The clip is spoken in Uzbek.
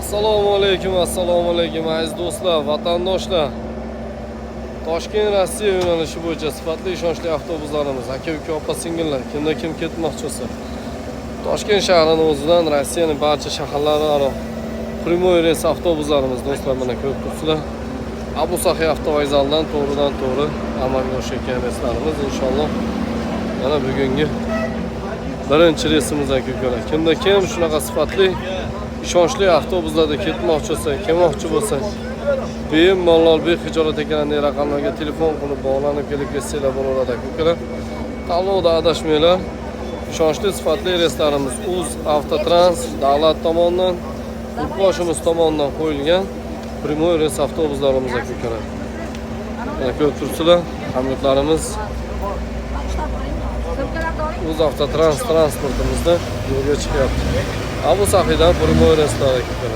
Assalomu alaykum, assalomu alaykum, aziz do'stlar, vatandoshlar. Toshkent Rossiya yo'nalishi bo'yicha sifatli, ishonchli avtobuslarimiz, aka uka, opa singillar, kimda kim ketmoqchi bo'lsa, Toshkent shahrini o'zidan Rossiyaning barcha shaharlari aro прямой reys avtobuslarimiz, do'stlar, mana ko'rib turibsizlar. Abu Saxiy avtovokzalidan to'g'ridan to'g'ri amalga oshayotgan reyslarimiz, inshaalloh. Mana bugungi birinchi reysimiz, aka ukalar. Kimda kim shunaqa sifatli, ishonchli avtobuslarda ketmoqchi bo'lsa, kelmoqchi bo'lsa, bemalol bexijolat ekrandagi raqamlarga telefon qilib bog'lanib kelib ketsanglar bo'laveradi, aka ukalar. Tanlovda adashmanglar. Ishonchli, sifatli reyslarimiz Uz Avtotrans davlat tomonidan, Yurtboshimiz tomonidan qo'yilgan прямой reys avtobuslarimiz, aka ukalar. Mana ko'rib turibsizlar, hamyurtlarimiz Uz Avtotrans transportimizda yo'lga chiqyapti. Abu Saxiydan прямой reyslar, aka ukalar.